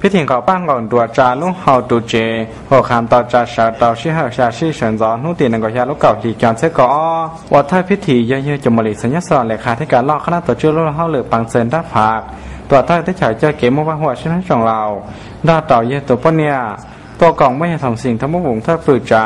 Phib thim nqaus paj nqaus nruas tsa lub hau ruv tsev huam qha tau tsa sawv rau sij hawm xya sij sawv ntxov hnub tim nees nkaum xya lub kaum hli xyoo txhiab kaum ob uas thawj phib thim yog yawg Cov Mus Lis Xeev Nyob Xo le kha thib kas loj qhab nab tuam tswj lub hauj lwm peev txwv nrab phav tuam thawj teb chaws coj kev muaj vaj huam sib hnab zoo laus nrog rau yawg tus poj niam tuaj koom muaj yawg Thoom Xim Thaj Muab Voos thawj pwm tsa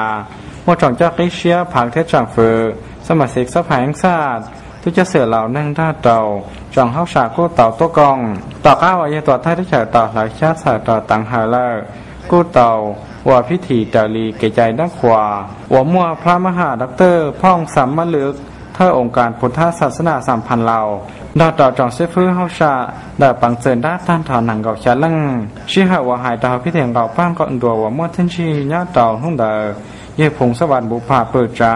muaj tsoom coj qib siab phav thiab tsaam fwv xab mas xib xob phaj eeb xaj tub coj xwm laus neeg nrog rau tsoom hauj sam kuj tau tuaj koom. Tom qab uas yawg tuam thawj teb chaws tau hlawv xyab txhawm rau teev hawm lawm kuj tau ua phib thim raws li kev cai dab qhuas uas muaj plab mab ham dab twj phooj xam mab lwm thawj oos kas pus thab xas xab nas xam phaj laus nrog rau tsoom xib fwb hauj sam ntawm peev txwv nrab tag nrho nees nkaum xya leej. Sij hawm uas hais rau hauv phib thim nqaus paj nqaus nruas uas muaj txiaj ntsig nyob rau hnub ntawd yawg Phoom Xab Vas Npuv Pham pwm tsa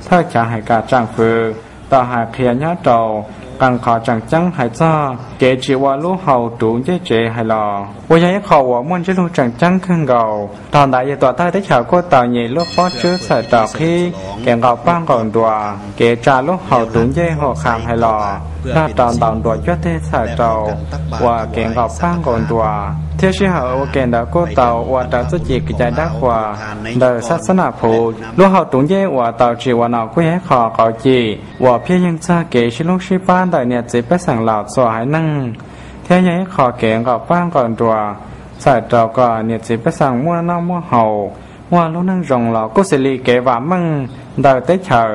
thawj chav hais kas tsaam fwv tau hais qhia nyob rau qee qhov tseem ceeb hais txog kev tsim ua lub hau ruv ncej tsev hais los uas yog ib qho uas muaj ntsiab lus tseem ceeb kawg nkaus. Thaum ntawd yawg tuam thawj teb chaws kuj tau nyem lub pob tswb txhawm rau qhib kev nqaus paj nqaus nruas kev tsa lub hau ruv ncej huam qha hais los nrog rau ntaus nruas cuab teg txhawm rau ua kev nqaus paj nqaus nruas thiab sij hawm ua ke ntawd kuj tau ua raws txuj ci kev cai dab qhuas ntawm xab xab nas phuv. Lub hau ruv ncej uas tau tsim ua no kuj yog ib qho qauv cim uas phiaj yeeg txog kev sib hlub sib pab ntawm niam txiv pej xeem laus txhua haiv neeg thiab yog ib qho kev nqaus paj nqaus nruas txhawm rau kom niam txiv pej xeem muaj noj muaj haus muaj lub neej zoo los kuj xws li kev vam meej ntawm teb chaws.